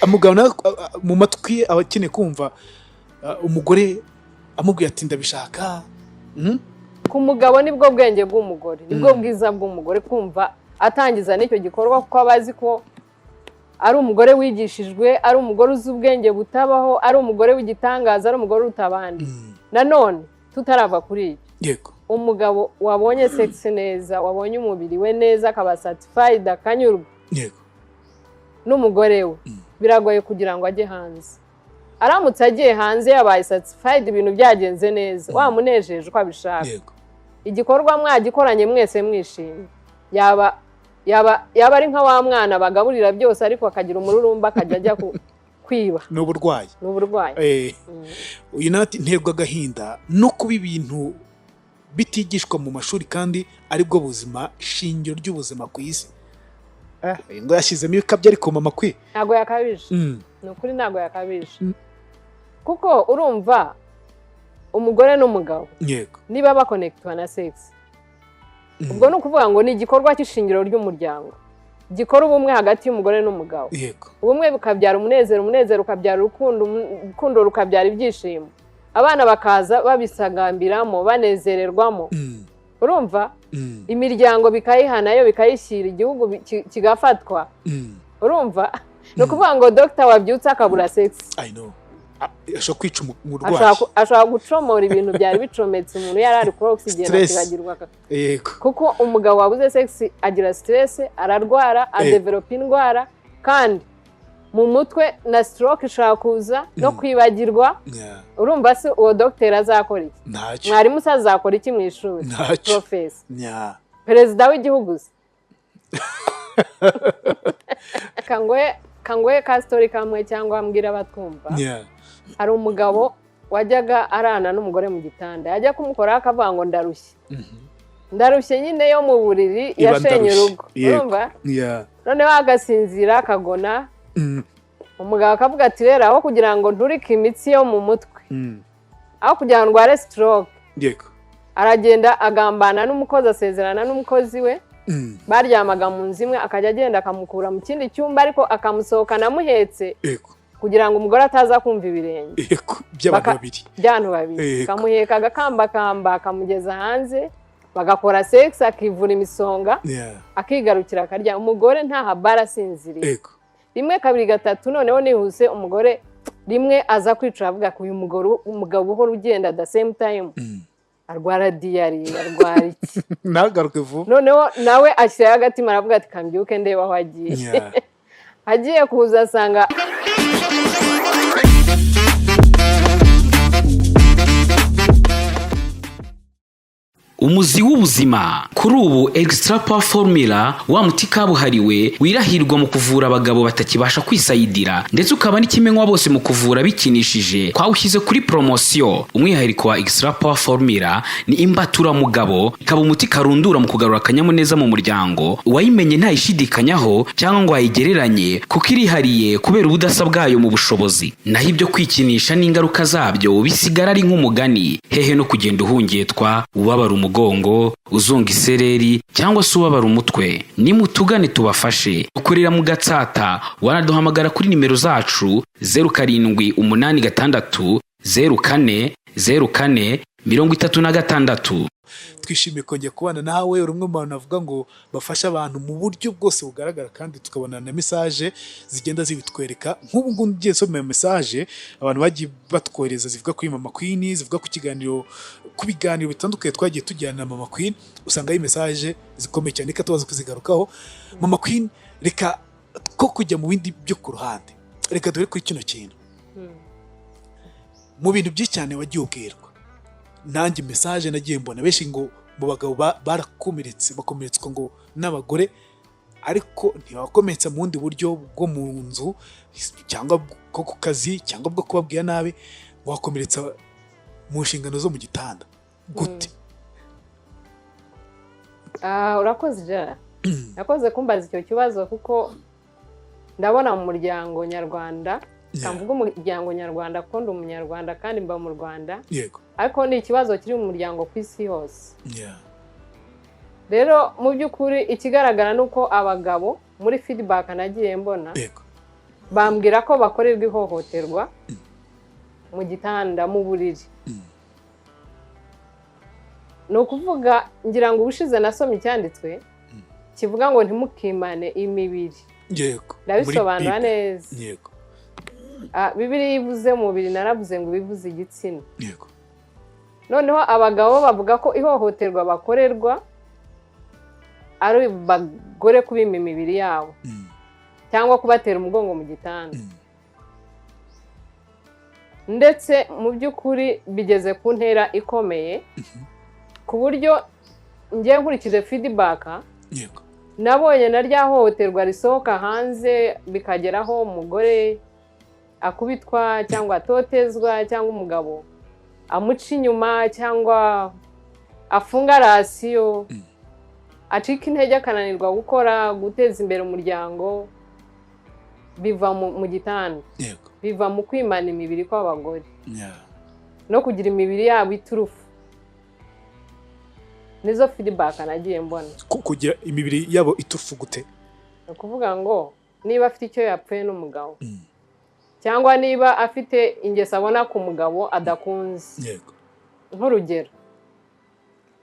Umugabo nawe mu matwi ye aba akeneye kumva umugore amubwira ati ndabishaka. Ku mugabo nibwo bwenge bw'umugore, nibwo bwiza bw'umugore kumva atangiza n'icyo gikorwa, kuko aba azi ko ari umugore wigishijwe, ari umugore uzi ubwenge butabaho, ari umugore w'igitangaza, ari umugore uruta abandi. Nanone tutarava kuri icyo, umugabo wabonye sex neza, wabonye umubiri we neza, akaba satisfied, akanyurwa n'umugore we, biragoye kugira ngo ajye hanze. Aramutse agiye hanze yabaye satisfied, ibintu byagenze neza, wamunejeje uko abishaka, igikorwa mwagikoranye mwese mwishimye, yaba ari nka wa mwana bagaburira byose ariko akagira umururumba, akajya ajya kwiba. Ni uburwayi. Ni uburwayi. Uyu nawe ati nterwa agahinda no kuba ibintu bitigishwa mu mashuri kandi aribwo buzima shingiro ry'ubuzima ku isi. Uyu ngo yashyizemo ibikabyo, ariko mama kwi Ntabwo yakabije. Ni ukuri ntabwo yakabije, kuko urumva umugore n'umugabo niba bakonekitwa na sex, ubwo ni ukuvuga ngo ni igikorwa cy'ishingiro ry'umuryango gikora ubumwe hagati y'umugore n'umugabo. Ubumwe bukabyara umunezero, umunezero ukabyara urukundo, urukundo rukabyara ibyishimo, abana bakaza babisagambiramo, banezererwamo. Urumva, imiryango bikayiha nayo bikayishyira, igihugu kigafatwa. Urumva, ni ukuvuga ngo dogita wabyutse akabura sex, I know. Ashobora kwica umurwayi. Ashobora gucomora ibintu byari bicometse, umuntu yari ari kuri oxygen, Stress. akibagirwa kuko umugabo wabuze sex agira stress, ararwara, adevelopa indwara, kandi mu mutwe na stroke ishobora kuza no kwibagirwa. Urumva se uwo dogiteri azakora iki? Ntacyo. Mwarimu se azakora iki mu ishuri? Ntacyo. Professor, perezida w'igihugu se? Kangoye ka story kamwe cyangwa mbwira abatwumva. Hari umugabo wajyaga arana n'umugore mu gitanda, yajya kumukoraho akavuga ngo ndarushye, ndarushye nyine yo mu buriri, Iba yashenye ndarushye. urugo. Urumva, noneho agasinzira akagona. Umugabo akavuga ati rero aho kugira ngo nturike imitsi yo mu mutwe, aho kugira ngo ndware stroke, aragenda agambana n'umukozi, asezerana n'umukozi we. Baryamaga mu nzu imwe, akajya agenda akamukura mu kindi cyumba, ariko akamusohokana amuhetse kugira ngo umugore ataza kumva ibirenge By'abantu babiri. By'abantu babiri. Akamuheka, agakambakamba, akamugeza hanze, bagakora sex, akivura imisonga, akigarukira akarya. Umugore ntahabara, asinziriye. Rimwe, kabiri, gatatu. Noneho nihuse, umugore rimwe aza kwicara avuga ko uyu mugore, umugabo uhora ugenda the same time, arwara diyari, arwara iki? Ntagaruke vuba. Noneho nawe ashyiraho agatima, aravuga ati kambyuke ndebe aho agiye. Agiye kuza asanga Umuzi w'ubuzima kuri ubu, Extra Power Formula, wa muti kabuhariwe wirahirwa mu kuvura abagabo batakibasha kwisayidira, ndetse ukaba n'ikimenywa bose mu kuvura bikinishije, twawushyize kuri poromosiyo. Umwihariko wa Extra Power Formula ni imbaturamugabo, ikaba umuti karundura mu kugarura akanyamuneza mu muryango. Uwayimenye ntayishidikanyaho cyangwa ngo ayigereranye, kuko irihariye kubera ubudasa bwayo mu bushobozi. Naho ibyo kwikinisha n'ingaruka zabyo bisigara ari nk'umugani. Hehe no kugenda uhungetwa, ubabara umugongo, uzunga isereri cyangwa se ubabara umutwe. Nimutugane tubafashe. Dukorera mu Gatsata. Wanaduhamagara kuri nimero zacu 0786040436. Twishimiye kongera kubana nawe. Uri umwe mu bantu bavuga ngo bafasha abantu mu buryo bwose bugaragara, kandi tukabona na message zigenda zibitwereka. Nk'ubu ngubu ngiye nsoma iyo message abantu bagiye batwohereza zivuga kuri Mama Queen, zivuga ku kiganiro, ku biganiro bitandukanye twagiye tujyana na Mama Queen, usanga ari message zikomeye cyane. Reka tubaze kuzigarukaho. Mama Queen, reka ko kujya mu bindi byo ku ruhande, reka dore kuri kino kintu. Mu bintu byinshi cyane wagiye ubwirwa, nanjye message nagiye mbona benshi ngo mu bagabo barakomeretse, bakomeretswa ngo n'abagore, ariko ntibakomeretsa mu bundi buryo bwo mu nzu cyangwa bwo ku kazi cyangwa bwo kubabwira nabi, ngo wakomeretsa mu nshingano zo mu gitanda gute? Ah, urakoze Jara, urakoze kumbaza icyo kibazo, kuko ndabona mu muryango nyarwanda, mvuga umuryango nyarwanda kuko ndi umunyarwanda kandi mba mu Rwanda, ariko ni ikibazo kiri mu muryango ku isi hose. Rero mu by'ukuri ikigaragara ni uko abagabo, muri feedback nagiye mbona, Bambwira ko bakorerwa ihohoterwa mu gitanda, mu buriri. Ni ukuvuga, ngira ngo ubushize nasomye icyanditswe kivuga ngo ntimukimane imibiri. Ndabisobanura Muri Bible. neza. Ah, Bibiliya ivuze umubiri, naravuze ngo bivuze igitsina. Noneho abagabo bavuga ko ihohoterwa bakorerwa ari abagore kubima imibiri yabo cyangwa kubatera umugongo mu gitanda. Ndetse mu by'ukuri bigeze ku ntera ikomeye, ku buryo ngiye nkurikije feedback nabonye na rya hohoterwa risohoka hanze, bikageraho umugore akubitwa cyangwa atotezwa, cyangwa umugabo amuca inyuma, cyangwa afunga rasiyo, acika intege, akananirwa gukora, guteza imbere umuryango, biva mu gitanda, biva mu kwimana imibiri kw'abagore no kugira imibiri yabo iturufu. Nizo feedback nagiye mbona. Kugira imibiri yabo iturufu gute? Ni ukuvuga ngo niba afite icyo yapfuye n'umugabo, cyangwa niba afite ingeso abona ku mugabo adakunze, nk'urugero,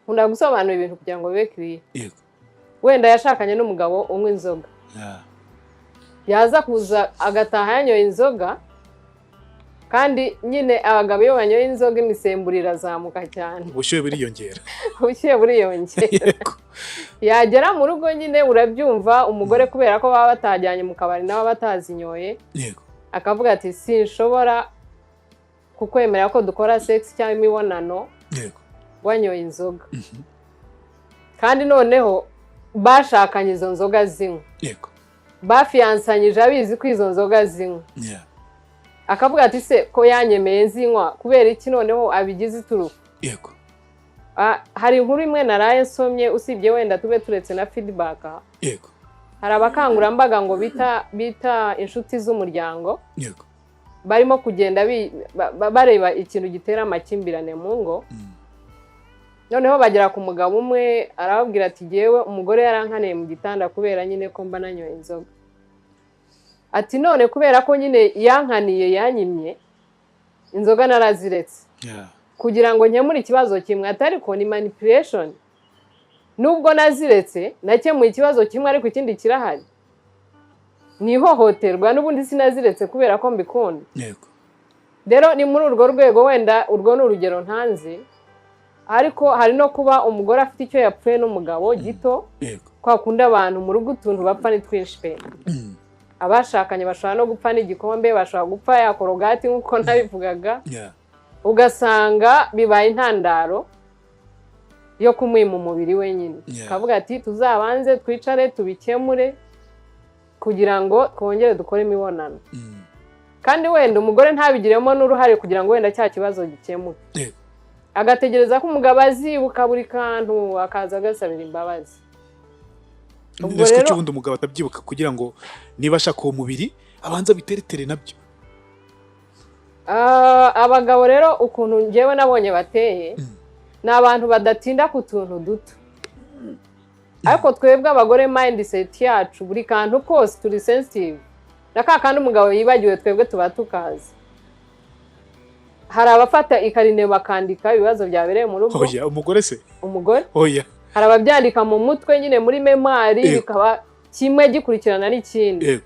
nkunda gusobanura ibintu kugira ngo bibe clear. Wenda yashakanye n'umugabo unywa inzoga, yaza kuza agataha yanyoye inzoga, kandi nyine abagabo iyo banyoye inzoga imisemburo irazamuka cyane. Ubushyuhe buriyongera. Ubushyuhe buriyongera. Yagera mu rugo nyine, urabyumva, umugore kubera ko baba batajyanye mu kabari, nawe batazinyoye, akavuga ati: "Sinshobora kukwemera ko dukora sex cyangwa imibonano wanyoye inzoga." Kandi noneho bashakanye izo nzoga zinywa, bafiyansanyije abizi ko izo nzoga zinywa. Akavuga ati: "Se ko yanyemeye nzinywa, kubera iki noneho abigize iturufu?" Ah, hari inkuru imwe naraye nsomye, usibye wenda tube turetse na feedback, hari abakangurambaga ngo bita inshuti z'umuryango, barimo kugenda bareba ikintu gitera amakimbirane mu ngo. Noneho bagera ku mugabo umwe, arababwira ati: "Jyewe umugore yarankaniye mu gitanda kubera nyine ko mba nanyoye inzoga." Ati: "None kubera ko nyine yankaniye, yanyimye inzoga, naraziretse kugira ngo nkemure ikibazo kimwe." Ati: "Ariko ni manipulation. Nubwo naziretse, nakemuye ikibazo kimwe, ariko ikindi kirahari, ni ihohoterwa n'ubundi. Sinaziretse kubera ko mbikunda." Rero ni muri urwo rwego, wenda urwo ni urugero ntanze, ariko hari no kuba umugore afite icyo yapfuye n'umugabo gito, kwa kundi abantu mu rugo utuntu bapfa ni twinshi pe. Abashakanye bashobora no gupfa n'igikombe, bashobora gupfa ya Colgate nk'uko nabivugaga, ugasanga bibaye intandaro yo kumwima umubiri wenyine. Akavuga ati: "Tuzabanze twicare tubikemure kugira ngo twongere dukore imibonano." Kandi wenda umugore ntabigiremo n'uruhare kugira ngo wenda cya kibazo gikemuke, agategereza ko umugabo azibuka buri kantu, akaza agasabira imbabazi. Ubwo Ndetse kuki rero ubundi umugabo atabyibuka kugira ngo niba ashaka uwo mubiri abanza abiteretere nabyo? Ah, abagabo rero ukuntu njyewe nabonye bateye, ni abantu badatinda ku tuntu duto, ariko twebwe abagore mindset yacu, buri kantu kose turi sensitive, na ka kandi umugabo yibagiwe twebwe tuba tukazi. Hari abafata ikarine bakandika ibibazo byabereye mu rugo. Oya, umugore se? Umugore. Oya. Hari ababyandika mu mutwe nyine, muri mémoire, bikaba kimwe gikurikirana n'ikindi,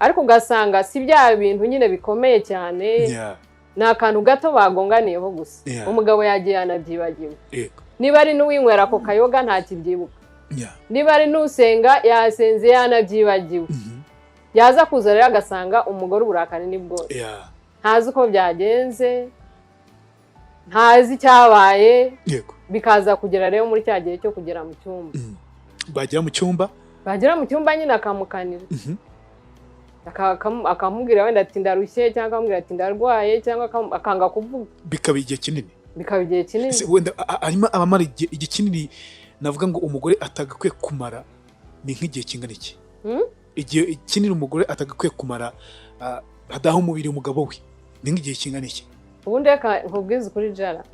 ariko ugasanga si bya bintu nyine bikomeye cyane, ni akantu gato bagonganiyeho gusa. Umugabo yagiye yanabyibagiwe. Niba ari n'uwinywera ako kayoga, ntakibyibuka. Niba ari n'usenga, yasenze yanabyibagiwe. Yaza kuza rero agasanga umugore uburakari ni bwose, ntazi uko byagenze, ntazi icyabaye. Bikaza kugera rero muri cya gihe cyo kugera mu cyumba. Bagera mu cyumba? Bagera mu cyumba nyine akamukanira, akamubwira wenda ati: "Ndarushye," cyangwa akamubwira ati: "Ndarwaye," cyangwa akanga kuvuga. Bikaba igihe kinini. Bikaba igihe kinini. Ese wenda harimo abamara igihe kinini, navuga ngo umugore atagakwiye kumara, ni nk'igihe kingana iki? Hmm? Igihe kinini umugore atagakwiye kumara adaha umubiri umugabo we, ni nk'igihe kingana iki? Ubundi reka nkubwize ukuri, Jara,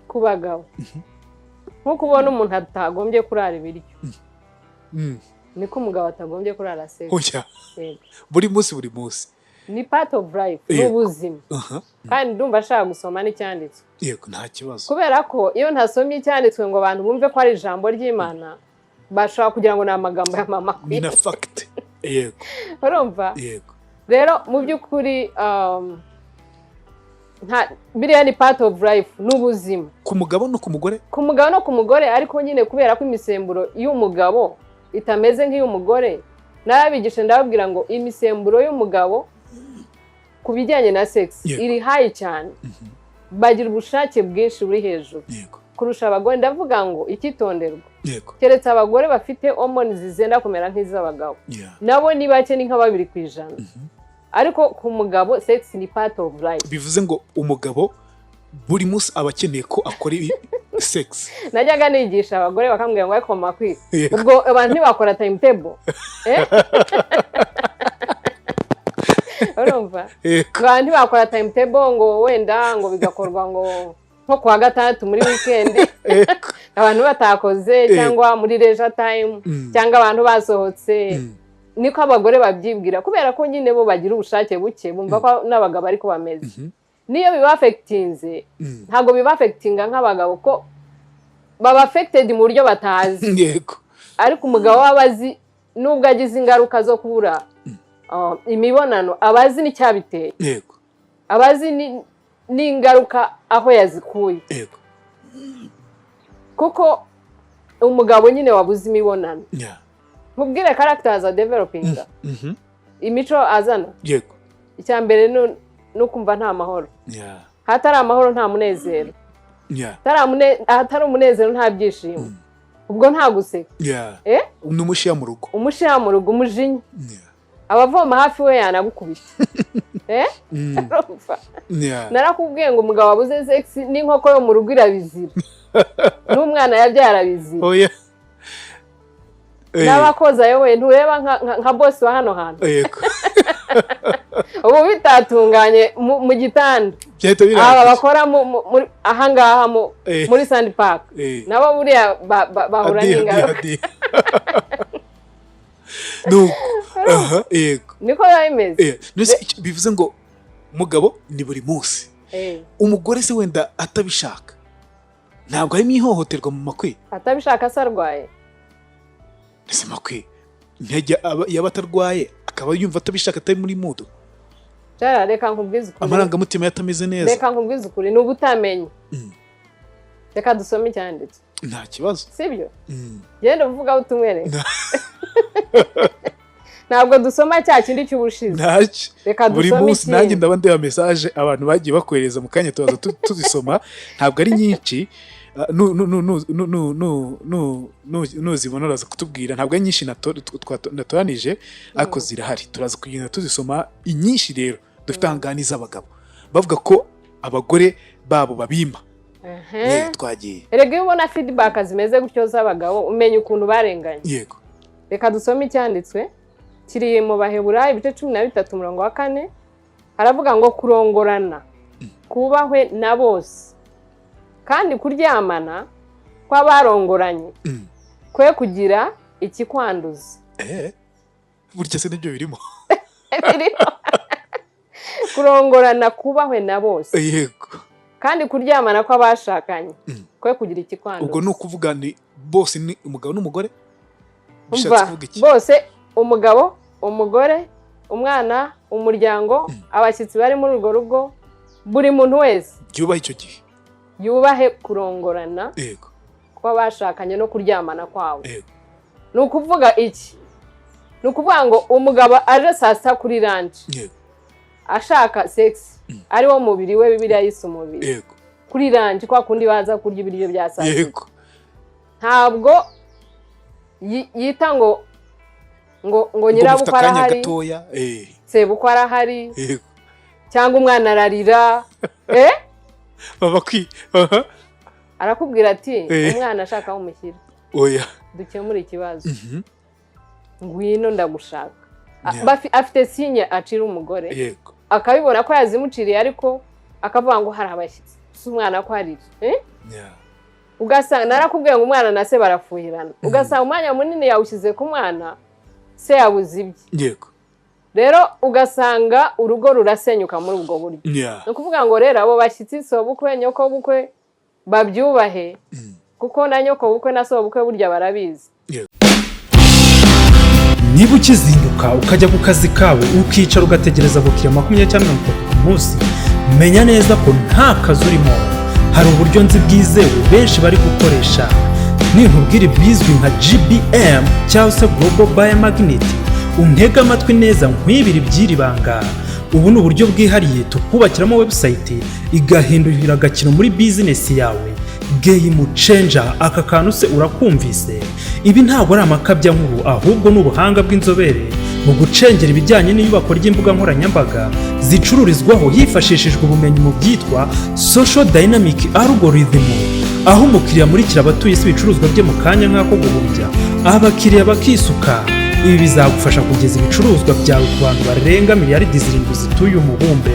ku bagabo, nk'uko ubona umuntu atagombye kurara ibiryo, niko umugabo atagombye kurara sex. Oya. Yego. Buri munsi, buri munsi? Ni part of life, ni ubuzima. Kandi ndumva ashaka gusoma n'icyanditswe. Yego, nta kibazo. Kubera ko iyo ntasomye icyanditswe ngo abantu bumve ko ari ijambo ry'Imana, bashobora kugira ngo ni amagambo ya mama. Ni na fact. Yego. Urumva? Yego. Rero mu by'ukuri biriya ni part of life, ni ubuzima. Ku mugabo no ku mugore? Ku mugabo no ku mugore, ariko nyine kubera ko imisemburo y'umugabo itameze nk'iy'umugore, narabigisha ndababwira ngo imisemburo y'umugabo ku bijyanye na sex iri high cyane. Bagira ubushake bwinshi buri hejuru kurusha abagore. Ndavuga ngo icyitonderwa, keretse abagore bafite hormones zizenda kumera nk'iz'abagabo, nabo ni bake, ni nka 2%. Ariko ku mugabo sex ni part of life. Bivuze ngo umugabo buri munsi aba akeneye ko akora sex. Najyaga nigisha abagore bakambwira ngo ariko makwi, ubwo abantu ntibakora timetable. Urumva? Abantu ntibakora timetable ngo wenda ngo bigakorwa ngo nko kuwa gatandatu muri weekend abantu batakoze, cyangwa muri leisure time, cyangwa abantu basohotse. Niko abagore babyibwira, kubera ko nyine bo bagira ubushake buke, bumva ko n'abagabo ariko bameze. Niyo bibafectinze, ntabwo bibafectinga nk'abagabo, ko baba affected mu buryo batazi. Yego. Ariko umugabo aba azi, nubwo agize ingaruka zo kubura imibonano, aba azi n'icyabiteye. Yego. Aba azi n'ingaruka aho yazikuye. Yego. Kuko umugabo nyine wabuze imibonano, mubwire characters are developing, imico azana. Yego. Icya mbere ni ukumva nta mahoro. Hatari amahoro nta munezero. Hatari umunezero nta byishimo. Ubwo nta guseka. Ni umushiya mu rugo. Umushiya mu rugo, umujinya. Abavoma hafi we yanagukubita. Narakubwiye ngo umugabo wabuze sex n'inkoko yo mu rugo irabizira. N'umwana yabyara bizira. N'abakoza yowe ntureba nka boss wa hano hantu. Ubu bitatunganye mu gitanda. Aba bakora ahangaha muri Sand Park, nabo buriya bahura n'ingaruka. Niko biba bimeze. Bivuze ngo umugabo ni buri munsi, umugore se wenda atabishaka, ntabwo harimo ihohoterwa mu makwe. Atabishaka se arwaye? Ese makwe yaba atarwaye akaba yumva atabishaka, atari muri mudu? Reka nkubwize ukuri, amarangamutima yatameze neza. Reka nkubwize ukuri, ni ubutamenya. Reka dusome icyanditswe. Nta kibazo. Sibyo? Genda uvuga utumwereke. Ntabwo dusoma cya kindi cy'ubushize. Ntacyo. Reka buri dusome munsi nanjye ikindi. Ndaba ndeba message abantu bagiye bakohereza mu kanya, tubaza tuzisoma, ntabwo ari nyinshi. Nuzibona uraza kutubwira, ntabwo ari nyinshi natoranije, ariko zirahari, turaza kugenda tuzisoma. Inyinshi rero dufite ahangaha ni iz'abagabo bavuga ko abagore babo babimba. Twagiye. Erega iyo ubona feedback zimeze gutyo z'abagabo, umenya ukuntu barenganye. Yego. Reka dusome icyanditswe kiri mu Baheburayo ibice 13 umurongo wa 4, haravuga ngo kurongorana kubahwe na bose, kandi kuryamana kw'abarongoranye kwe kugira ikikwanduza. Burya se nibyo birimo? Kurongorana kubahwe na bose. Yego. Kandi kuryamana kw'abashakanye kwe kugira ikikwanduza. Ubwo ni ukuvuga ni bose, ni umugabo n'umugore? Bishatse kuvuga iki? Bose, umugabo, umugore, umwana, umuryango, abashyitsi bari muri urwo rugo, buri muntu wese yubahe icyo gihe, yubahe kurongorana kw'abashakanye no kuryamana kwabo. Ni ukuvuga iki? Ni ukuvuga ngo umugabo aje saa sita kuri lunch ashaka sex, ari wo mubiri we, Bibiliya yise umubiri. Kuri lunch kwa kundi baza kurya ibiryo bya saa sita, ntabwo yita ngo ngo nyirabukwe arahari, sebukwe arahari, cyangwa umwana ararira. Arakubwira ati umwana ashaka aho umushyira, oya dukemure ikibazo, ngwino ndagushaka. Afite sinye acira umugore, akabibona ko yazimuciriye, ariko akavuga ngo hari abashyitsi, si umwana ko arira. Ugasanga narakubwiye ngo umwana na se barafuhirana, ugasanga umwanya munini yawushyize ku mwana, se yabuze ibye. Yego. Rero ugasanga urugo rurasenyuka muri ubwo buryo. Ni ukuvuga ngo rero abo bashyitsi, sobukwe, nyokobukwe, babyubahe, kuko na nyokobukwe na sobukwe burya barabizi. Niba ukizinduka ukajya ku kazi kawe, ukicara ugategereza abakiriya 20 cyangwa 30 ku munsi, menya neza ko nta kazi urimo. Hari uburyo nzi bwizewe benshi bari gukoresha. Ninkubwira ibizwi nka GBM cyangwa se Global Buyer Magnet, untege amatwi neza nkwibira iby'iri banga. Ubu ni uburyo bwihariye tukubakiramo website igahindurira agakino muri bizinesi yawe, game changer. Aka kantu se urakumvise? Ibi ntabwo ari amakabyankuru, ahubwo ni ubuhanga bw'inzobere mu gucengera ibijyanye n'iyubakwa ry'imbuga nkoranyambaga zicururizwaho, hifashishijwe ubumenyi mu byitwa social dynamic algorithm, aho umukiriya amurikira abatuye isi ibicuruzwa bye mu kanya nk'ako guhumbya, abakiriya bakisuka. Ibi bizagufasha kugeza ibicuruzwa byawe ku bantu barenga miliyaridi 7 zituye umubumbe,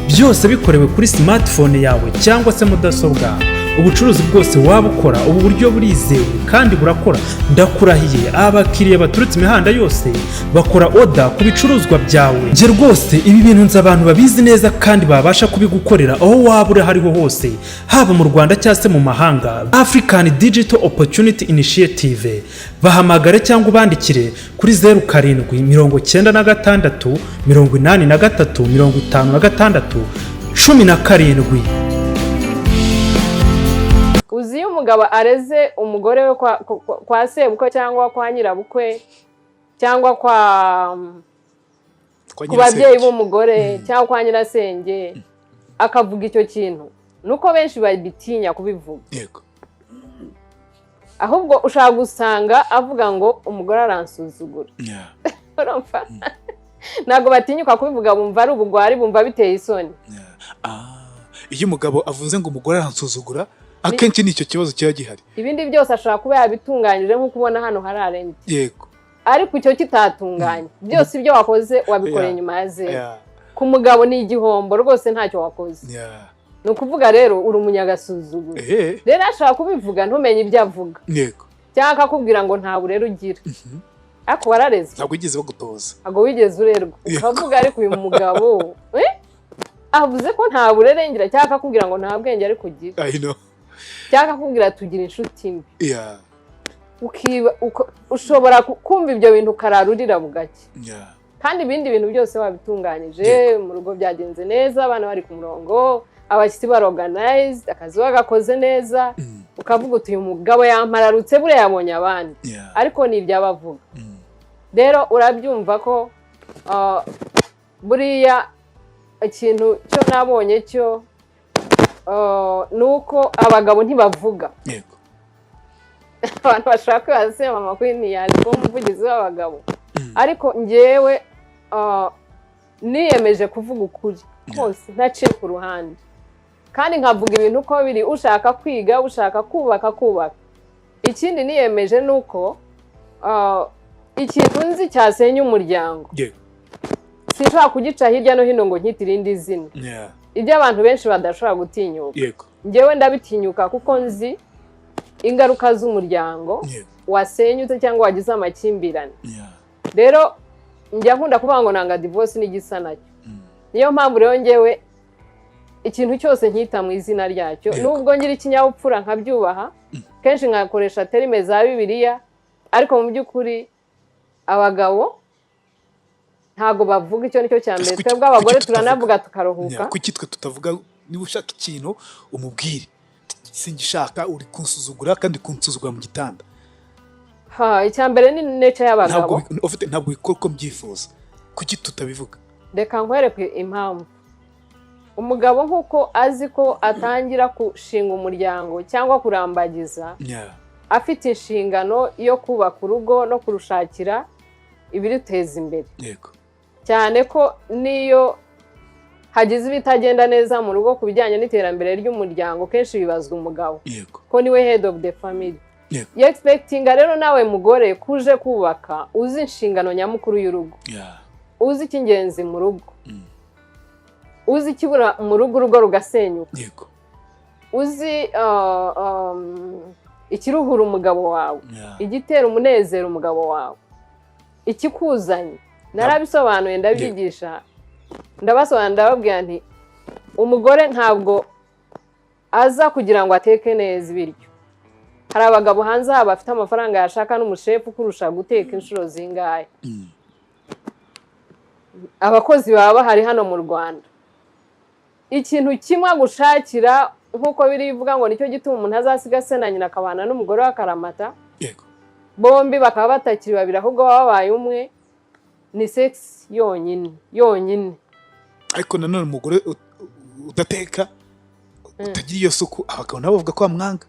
byose bikorewe kuri smartphone yawe cyangwa se mudasobwa. Ubucuruzi bwose waba ukora, ubu buryo burizewe kandi burakora, ndakurahiye. Abakiriya baturutse imihanda yose bakora order ku bicuruzwa byawe. Njye rwose ibi bintu nzi abantu babizi neza kandi babasha kubigukorera aho waba uri aho ariho hose, haba mu Rwanda cyangwa se mu mahanga. African Digital Opportunity Initiative, bahamagare cyangwa ubandikire kuri 0796835617. Uzi iyo umugabo areze umugore we kwa sebukwe cyangwa kwa nyirabukwe cyangwa Kwa ku babyeyi nyirasenge. b'umugore cyangwa kwa nyirasenge, akavuga icyo kintu, nuko benshi babitinya kubivuga. Ahubwo ushobora gusanga avuga ngo umugore aransuzugura. Urumva ntabwo batinyuka kubivuga, bumva ari ubugwari, bumva biteye isoni. Yeah. Ah, iyo umugabo avuze ngo umugore aransuzugura, akenshi ni icyo kibazo kiba gihari. Ibindi byose ashobora kuba yabitunganyije, nk'uko ubona hano hari arenge, ariko icyo kitatunganye, byose ibyo wakoze wabikoreye nyuma ya zeru. Ku mugabo ni igihombo rwose, ntacyo wakoze. Ni ukuvuga rero uri umunyagasuzuguro. Rero ashobora kubivuga ntumenye ibyo avuga, cyangwa akakubwira ngo nta burere ugira, ariko wararezwe. Ntabwo wigeze bagutoza. Ntabwo wigeze urerwa. Ukavuga ariko uyu mugabo avuze ko nta burere ngira, cyangwa akakubwira ngo nta bwenge ariko ugira, I know. cyangwa akakubwira tugira inshuti mbi. Ushobora kumva ibyo bintu ukarara urira bugake, kandi ibindi bintu byose wabitunganyije, mu rugo byagenze neza, abana bari ku murongo, abashyitsi bari organized, akazi wagakoze neza, ukavuga uti uyu mugabo yampararutse, buriya yabonye abandi. Ariko ni ibyo abavuga. Rero urabyumva ko buriya ikintu cyo nabonye cyo ni uko abagabo ntibavuga. Abantu bashaka kwibaza se Mama Queen yaje kuba umuvugizi w'abagabo? Ariko ngewe niyemeje kuvuga ukuri kose ntaciye ku ruhande, kandi nkavuga ibintu uko biri. Ushaka kwiga, ushaka kubaka, kubaka. Ikindi niyemeje ni uko ikintu nzi cyasenya umuryango, sinshobora kugica hirya no hino ngo nkite irindi zina. Ibyo abantu benshi badashobora gutinyuka, ngewe ndabitinyuka, kuko nzi ingaruka z'umuryango wasenyutse cyangwa wagize amakimbirane. Rero njya nkunda kuvuga ngo nanga divorce n'igisa nacyo. Niyo mpamvu rero ngewe ikintu cyose nkita mu izina ryacyo, nubwo ngira ikinyabupfura nkabyubaha, kenshi nkakoresha terme za Bibiliya, ariko mu by'ukuri abagabo ntabwo bavuga. Icyo nicyo cya mbere. Twebwe abagore Kuki tutavuga? turanavuga tukaruhuka. Yeah, kuki twe tutavuga? Niba ushaka ikintu umubwire, singishaka, uri kunsuzugura kandi kunsuzugura mu gitanda. Ha, icya mbere ni nature y'abagabo. Ntabwo ufite, ntabwo bikora uko mbyifuza. Kuki tutabivuga? Reka nkwereke impamvu. Umugabo nk'uko azi ko atangira gushinga umuryango cyangwa kurambagiza, afite inshingano yo kubaka urugo no kurushakira ibiruteza imbere, cyane ko n'iyo hagize ibitagenda neza mu rugo ku bijyanye n'iterambere ry'umuryango, kenshi bibazwa umugabo, ko niwe head of the family. Ye expectinga rero nawe mugore kuje kubaka uzi inshingano nyamukuru y'urugo, uzi icy'ingenzi mu rugo, uzi ikibura mu rugo urugo rugasenyuka, uzi ikiruhura umugabo wawe, igitera umunezero umugabo wawe, ikikuzanye. Narabisobanuye, ndabyigisha, ndabasobanura, ndababwira nti umugore ntabwo aza kugira ngo ateke neza ibiryo. Hari abagabo hanze aha bafite amafaranga yashaka n'umushefu kurusha guteka inshuro zingahe. Abakozi baba bahari hano mu Rwanda. Ikintu kimwe agushakira, nk'uko birivuga ngo nicyo gituma umuntu azasiga se na nyina akabana n'umugore we akaramata, Yego. bombi bakaba batakiri babiri ahubwo baba babaye umwe, ni sex yonyine yonyine. Ariko nanone umugore udateka, utagira iyo suku, abagabo nabo bavuga ko bamwanga.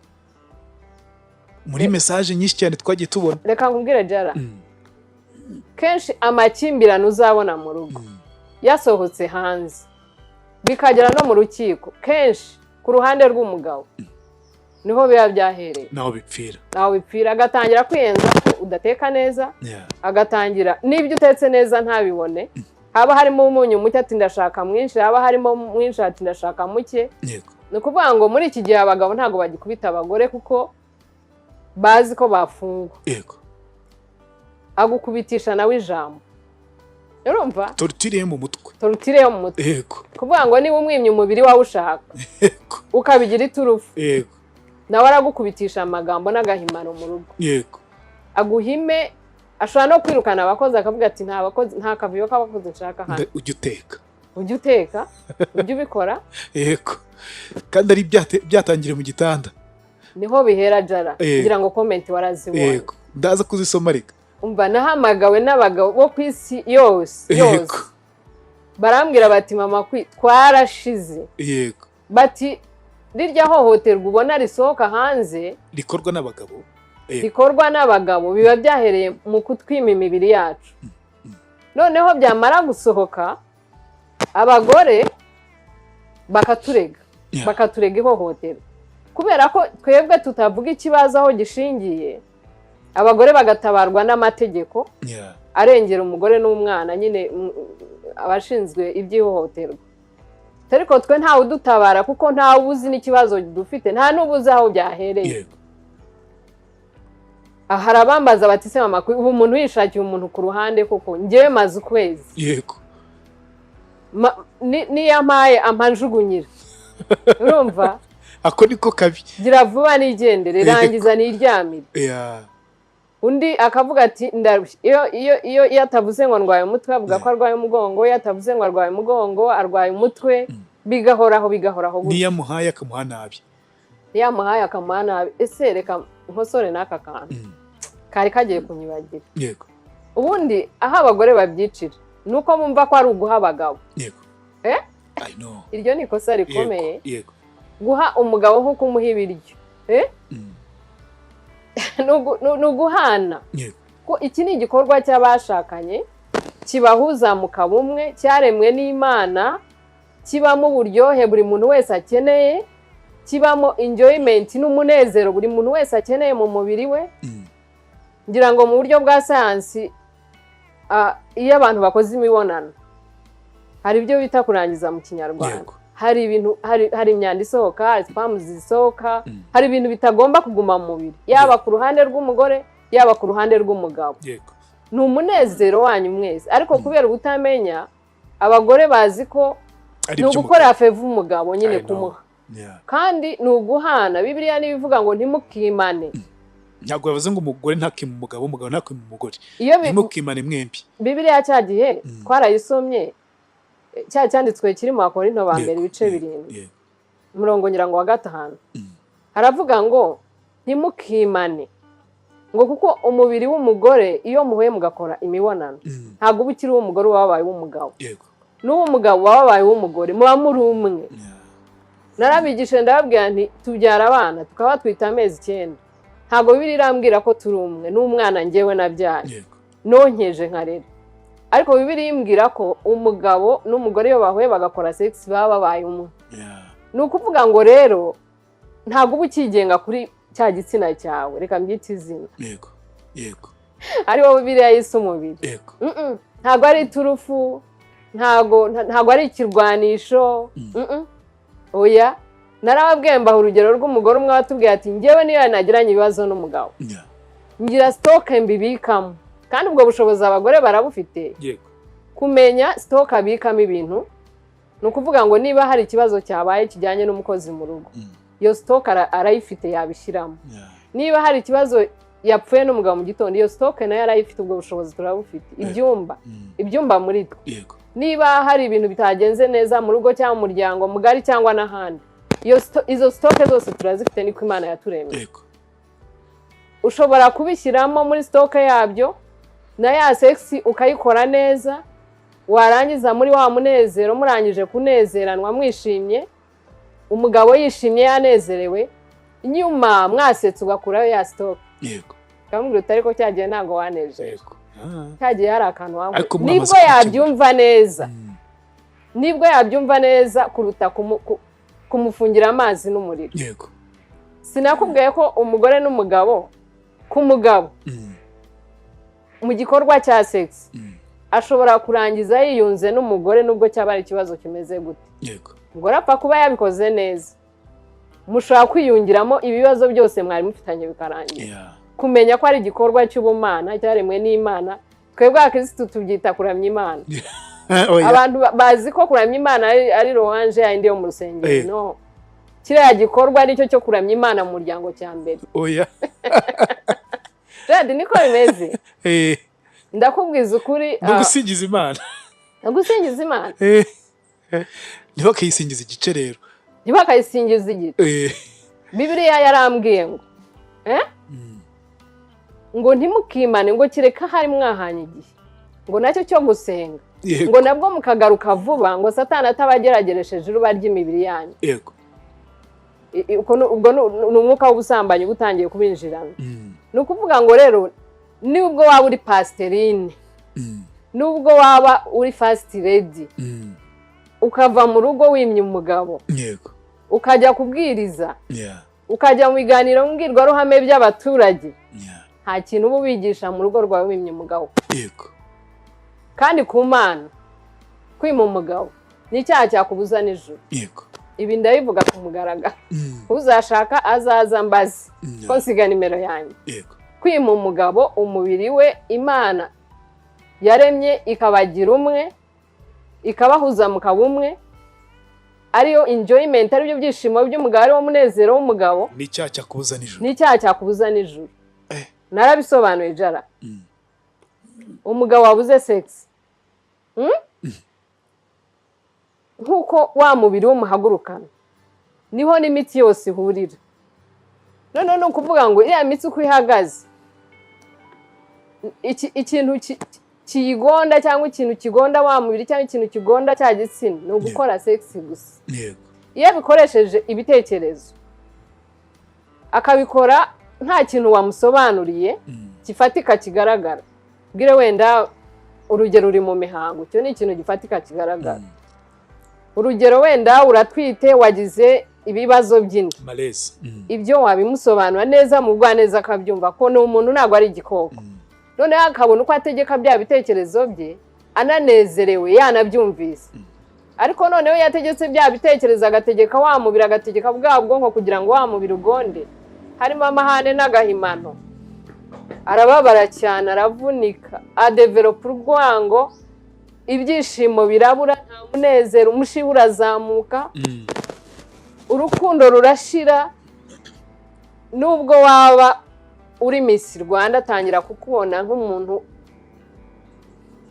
Muri message nyinshi cyane twagiye tubona. Reka nkubwire Jara, kenshi amakimbirane uzabona mu rugo yasohotse hanze bikagera no mu rukiko, kenshi ku ruhande rw'umugabo niho biba byahereye, naho bipfira, naho bipfira. Agatangira kwiyenza ko udateka neza, agatangira n'ibyo utetse neza ntabibone. Haba harimo umunyu muke ati ndashaka mwinshi, haba harimo mwinshi ati ndashaka muke. Ni ukuvuga ngo muri iki gihe abagabo ntabwo bagikubita abagore kuko bazi ko bafungwa. Yego. Agukubitisha nawe ijambo. Urumva? Torture yo mu mutwe. Torture yo mu mutwe. Yego. Kuvuga ngo niba umwimye umubiri wawe ushaka, Yego. ukabigira iturufu. Yego. Nawe aragukubitisha amagambo n'agahimano mu rugo. Yego. Aguhime, ashobora no kwirukana abakozi akavuga ati nta bakozi, nta kavuyo k'abakozi nshaka hano. Ujye uteka. Ujye uteka, ujye ubikora. Yego. Kandi ari byatangire mu gitanda. Niho bihera Jara. Kugira ngo comment warazibonye. Yego. Ndaza kuzisoma reka. Umva, nahamagawe n'abagabo bo ku isi yose yose. Barambwira bati mama kwi twarashize. Yego. Bati rirya hohoterwa ubona risohoka hanze rikorwa n'abagabo. Rikorwa n'abagabo biba byahereye mu kutwima imibiri yacu. Noneho byamara gusohoka abagore bakaturega. Bakaturega ihohoterwa. Kubera ko twebwe tutavuga ikibazo aho gishingiye, abagore bagatabarwa n'amategeko arengera umugore n'umwana, nyine abashinzwe iby'ihohoterwa. Ariko twe ntawe udutabara kuko ntawe uzi n'ikibazo dufite, nta n'ubuzi aho byahereye. Hari abambaza bati se mama, ubu umuntu yishakiye umuntu ku ruhande koko, njyewe maze ukwezi. Yego. Niyampaye ampanjugunyira. Urumva? Ako niko kabi. Gira vuba nigendere, rangiza niryamire. Undi akavuga ati ndarushye. Iyo atavuze ngo ndwaye umutwe avuga ko arwaye umugongo, iyo atavuze ngo arwaye umugongo arwaye umutwe, bigahoraho bigahoraho gutyo. Niyo amuhaye akamuha nabi. Niyo amuhaye akamuha nabi. Ese reka nkosore n'aka kantu kari kagiye kunyibagira. Yego. Ubundi aho abagore babyicira nuko bumva ko ari uguha abagabo. Yego. I know. Iryo ni ikosa rikomeye. Yego. Guha umugabo nko kumuha ibiryo. Ni uguhana. Ko iki ni igikorwa cy'abashakanye kibahuza mu kabumwe, cyaremwe n'Imana, kibamo uburyohe buri muntu wese akeneye, kibamo enjoyment n'umunezero buri muntu wese akeneye mu mubiri we. Ngira ngo mu buryo bwa sayansi, iyo abantu bakoze imibonano hari ibyo bita kurangiza mu Kinyarwanda. Hari ibintu, hari imyanda isohoka, hari sperm zisohoka, hari ibintu bitagomba kuguma mu mubiri, yaba ku ruhande rw'umugore, yaba ku ruhande rw'umugabo. Ni umunezero wanyu mwese. Ariko kubera ubutamenya, abagore bazi ko ni ugukora favor umugabo nyine kumuha. Kandi ni uguhana. Bibiliya nibivuga ngo ntimukimane. Ntabwo bavuze ngo umugore ntakima umugabo, umugabo ntakima umugore. Ntimukimane mwembi. Bibiliya cya gihe twarayisomye, cya cyanditswe kiri mu Bakorinto ba mbere ibice 7 umurongo ngira ngo wa 5, haravuga ngo ntimukimane, ngo kuko umubiri w'umugore iyo muhuye mugakora imibonano ntabwo uba ukiri uw'umugore, uba wabaye uw'umugabo. N'uwo mugabo wabaye uw'umugore, muba muri umwe. Narabigishije ndababwira nti tubyara abana tukaba twita amezi 9, ntabwo Bibiliya irambwira ko turi umwe n'umwana njyewe nabyaye nonkeje nkarera. Ariko Bibiliya imbwira ko umugabo n'umugore iyo bahuye bagakora sex baba babaye umwe. Ni ukuvuga ngo rero ntabwo uba ukigenga kuri cya gitsina cyawe, reka mbyite izina. Yego. Yego. Ari wowe Bibiliya yise umubiri. Yego. Ntabwo ari iturufu, ntabwo ari ikirwanisho. Oya, narababwiye mbaha urugero rw'umugore umwe watubwiye ati njyewe niyo nagiranye ibibazo n'umugabo, ngira stock mbibikamo. Kandi ubwo bushobozi abagore barabufite. Yego. Kumenya stock abikamo ibintu, ni ukuvuga ngo niba hari ikibazo cyabaye kijyanye n'umukozi mu rugo, iyo stock arayifite, yabishyiramo. Niba hari ikibazo yapfuye n'umugabo mu gitondo, iyo stock nayo arayifite, ubwo bushobozi turabufite. Ibyumba muri twe. Niba hari ibintu bitagenze neza mu rugo cyangwa mu muryango mugari cyangwa n'ahandi, izo stock zose turazifite, niko Imana yaturemye. Ushobora kubishyiramo muri stock yabyo, na ya sex ukayikora neza, warangiza muri wa munezero, murangije kunezeranwa mwishimye, umugabo yishimye yanezerewe, nyuma mwasetse ugakurayo ya stock. Yego. Ukamubwira uti ariko cyagiye ntabwo wanejeje, cyagiye hari akantu wangu. Nibwo yabyumva neza, nibwo yabyumva neza kuruta kumufungira amazi n'umuriro. Yego. Sinakubwiye ko umugore n'umugabo, ku mugabo mu gikorwa cya sex ashobora kurangiza yiyunze n'umugore nubwo cyaba ari ikibazo kimeze gute. Yego. Umugore apfa kuba yabikoze neza, mushobora kwiyungiramo ibibazo byose mwari mufitanye bikarangira. Kumenya ko ari igikorwa cy'ubumana cyaremwe n'Imana, twebwe abakirisitu tubyita kuramya Imana. Abantu bazi ko kuramya Imana ari louange yindi yo mu rusengero. No, kiriya gikorwa nicyo cyo kuramya Imana mu muryango cya mbere. Oya. Jade, niko bimeze. Ndakubwiza ukuri. No gusingiza Imana. No gusingiza Imana. Ntibakayisingiza igice rero. Ntibakayisingiza igice. Bibiliya yarambwiye ngo ngo ntimukimane, ngo kireka hari mwahanye igihe, ngo nacyo cyo gusenga, ngo nabwo mukagaruka vuba, ngo Satani atabagerageresheje uruba ry'imibiri yanyu. Yego. Ubwo ni umwuka w'ubusambanyi utangiye kubinjirana. Ni ukuvuga ngo rero nubwo waba uri pasiterine, nubwo waba uri first lady, ukava mu rugo wimye umugabo, yego, ukajya kubwiriza, ukajya mu biganiro mbwirwaruhame by'abaturage, nta kintu uba ubigisha mu rugo rwawe wimye umugabo. Yego. Kandi ku Mana kwima umugabo ni icyaha cyakubuza nijoro. Yego. Ibi ndabivuga ku mugaragaro. Uzashaka azaza mbazi ko nsiga nimero yanjye. Yego. Kwima umugabo umubiri we Imana yaremye ikabagira umwe, ikabahuza mukaba umwe, ariyo enjoyment, aribyo byishimo by'umugabo, ariwo munezero w'umugabo, ni icyaha cyakubuza nijoro. Ni icyaha cyakubuza nijoro. Narabisobanuye jara. Umugabo wabuze sex, nkuko wa mubiri w'umuhagurukana niho n'imitsi yose ihurira. None ni ukuvuga ngo iriya mitsi uko ihagaze, ikintu kiyigonda cyangwa ikintu kigonda wa mubiri cyangwa ikintu kigonda cya gitsina ni ugukora sex gusa. Iyo abikoresheje ibitekerezo, akabikora nta kintu wamusobanuriye gifatika kigaragara, bwire wenda urugero uri mu mihango, icyo ni ikintu gifatika kigaragara. Urugero wenda uratwite, wagize ibibazo by'inda, ibyo wabimusobanura neza mu bwaneza akabyumva ko ni umuntu ntabwo ari igikoko. Noneho akabona uko ategeka bya bitekerezo bye ananezerewe yanabyumvise. Ariko noneho yategetse bya bitekerezo, agategeka wa mubiri, agategeka bwa bwonko kugira ngo wa mubiri ugonde, harimo amahane n'agahimano, arababara cyane, aravunika, adevelopa urwango, ibyishimo birabura, nta munezero, umushiha urazamuka, urukundo rurashira. Nubwo waba uri Miss Rwanda, atangira kukubona nk'umuntu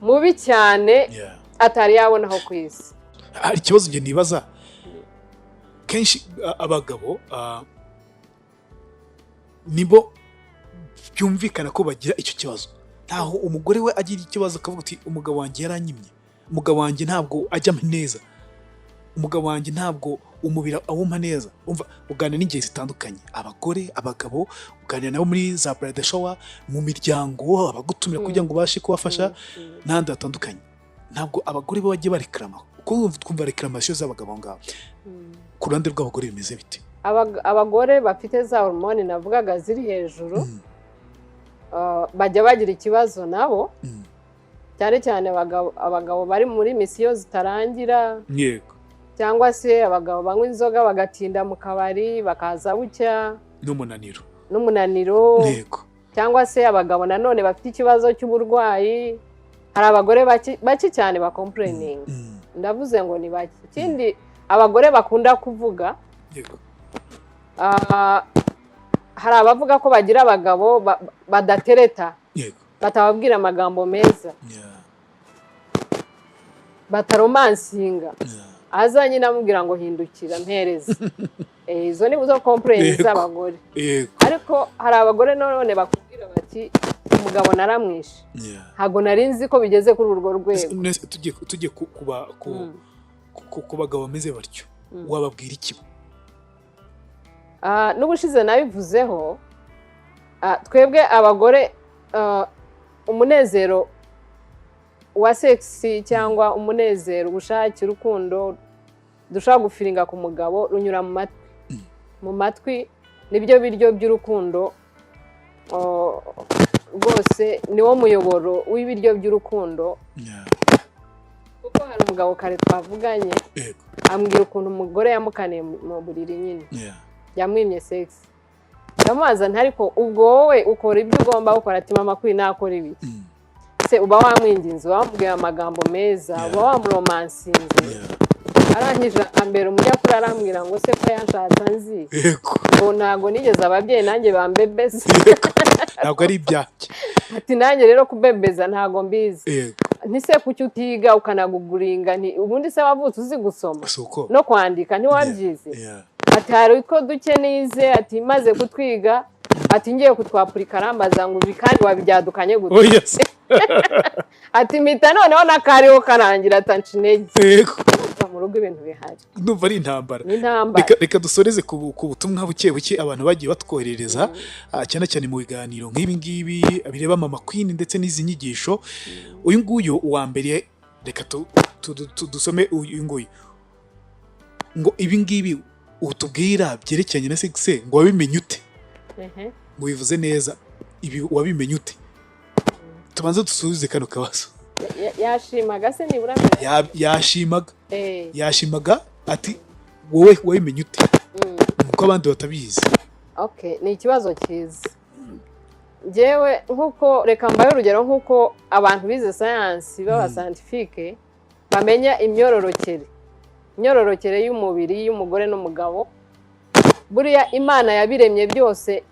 mubi cyane atari yabonaho ku isi. Hari ikibazo nge nibaza kenshi, abagabo nibo byumvikana ko bagira icyo kibazo. Ntaho umugore we agira ikibazo akavuga uti umugabo wanjye yaranyimye, umugabo wanjye ntabwo ajya neza, umugabo wanjye ntabwo umubiri awumpa neza. Umva, uganira n'ingeri zitandukanye, abagore, abagabo, uganira nabo muri za bridal shower, mu miryango, abagutumira kugira ngo ubashe kubafasha n'ahandi hatandukanye. Ntabwo abagore bo bajya bareklama, kuko twumva reclamation z'abagabo ngabo. Ku ruhande rw'abagore bimeze bite? Abagore bafite za hormone navugaga ziri hejuru, bajya bagira ikibazo nabo, cyane cyane abagabo bari muri misiyo zitarangira. Yego. Cyangwa se abagabo banywa inzoga bagatinda mu kabari bakaza bucya, n'umunaniro. Yego. Cyangwa se abagabo nanone bafite ikibazo cy'uburwayi, Hari abagore bake cyane bacomplaininga. Ndavuze ngo ni bake. Ikindi, abagore bakunda kuvuga, hari abavuga ko bagira abagabo badatereta, batababwira amagambo meza, bataromancinga. Aza nyine amubwira ngo "Hindukira mpereze." Izo ni zo complain z'abagore. Ariko hari abagore none bakubwira bati "Umugabo naramwishe, ntabwo nari nzi ko bigeze kuri urwo rwego." Nese tujye ku bagabo bameze batyo, wababwira iki? N'ubushize nabivuzeho. Twebwe abagore, umunezero wa sex cyangwa umunezero, ubushake, urukundo dushobora gufeelinga ku mugabo runyura mu matwi. Mu matwi nibyo biryo by'urukundo. Oh, rwose niwo muyoboro w'ibiryo by'urukundo, kuko hari umugabo kare twavuganye, ambwira ukuntu umugore yamukaniye mu buriri nyine, yamwimye sex. Ndamubaza nti "Ariko ubwo wowe ukora ibyo ugomba gukora?" Ati "Mama kwi, nakora ibi se?" Uba wamwinginze, uba wamubwiye amagambo meza, uba wamuromancinze. Arangije ambera umunyakuri, arambwira ngo "Se ko yanshatse anzi, ngo ntabwo nigeze ababyeyi nanjye bambebeza." Ntabwo ari ibyanjye. Ati "Nanjye rero kubebeza ntabwo mbizi." Ntise kuki utiga ukanagooglinga? Nti ubundi se wavutse uzi gusoma Si uko? no kwandika? Ntiwabyize? Ati "Hari utwo duke nize." Ati "Maze kutwiga," ati "ngiye kutwapurika arambaza ngo ibi kandi wabibyadukanye gute?" Oh yes. Ati "Mpita noneho n'akariho karangira," atanca intege. Kuva mu rugo ibintu bihari. Ndumva ari intambara. Ni intambara. Reka dusoreze ku butumwa buke buke abantu bagiye batwoherereza, cyane cyane mu biganiro nk'ibi ngibi bireba Mama Queen ndetse n'izi nyigisho. Uyu nguyu uwa mbere, reka dusome uyu nguyu ngo "Ibi ngibi utubwira byerekeranye na sex, ngo wabimenye ute?" Ngo bivuze neza, ibi wabimenye ute? Tubanze dusubize kano kabazo. Yashimaga se nibura mbere? Yashimaga. Yashimaga ati "Wowe wabimenye ute, kuko abandi batabizi?" Okay, ni ikibazo cyiza. Njyewe nk'uko, reka mbahe urugero, nk'uko abantu bize sayansi b'aba scientifique bamenya imyororokere y'umubiri y'umugore n'umugabo. Buriya Imana yabiremye byose,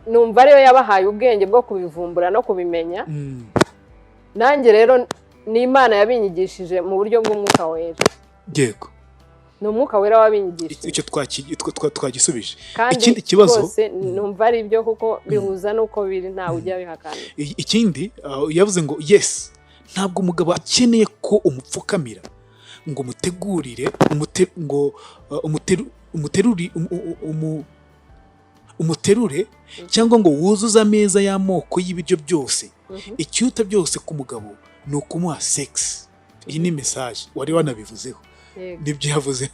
numva ariyo yabahaye ubwenge bwo kubivumbura no kubimenya. Nanjye rero ni Imana yabinyigishije mu buryo bw'Umwuka Wera. Ni Umwuka Wera wabinyigishije. Icyo twagisubije. Kandi Ikindi kibazo. rwose numva ari byo, kuko bihuza n'uko biri, ntawe ujya bihakana. Ikindi, yavuze ngo "Yes, ntabwo umugabo akeneye ko umupfukamira ngo umutegurire ngo umuteruri umuterure cyangwa ngo wuzuze ameza y'amoko y'ibiryo byose. Ikiruta byose ku mugabo ni ukumuha sex." Iyi ni message wari wanabivuzeho. Nibyo yavuze.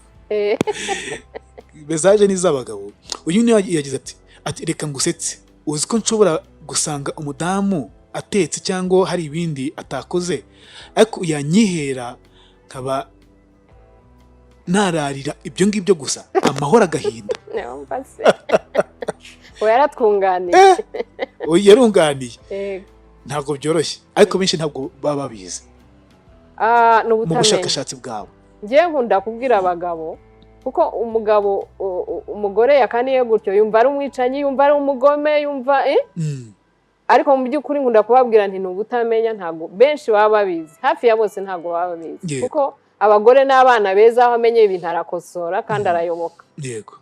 Message ni iz'abagabo. Uyu niwe yagize ati "Reka ngusetse, uzi ko nshobora gusanga umudamu atetse cyangwa hari ibindi atakoze, ariko yanyihera nkaba nararira ibyo ngibyo gusa, amahoro agahinda." Numva se uwo yaratwunganiye. Uyu yarunganiye. Yego. Ntabwo byoroshye, ariko benshi ntabwo baba babizi. Ah, ni Mu ubutamenya. bushakashatsi bwawe. Ngewe nkunda kubwira abagabo, kuko umugabo umugore yakaniye gutyo yumva ari umwicanyi, yumva ari umugome, yumva Ariko mu by'ukuri nkunda kubabwira nti ni ubutamenya. Ntabwo benshi baba babizi, hafi ya bose ntabwo baba babizi, kuko abagore n'abana beza, aho amenye ibintu arakosora kandi arayoboka. Yego,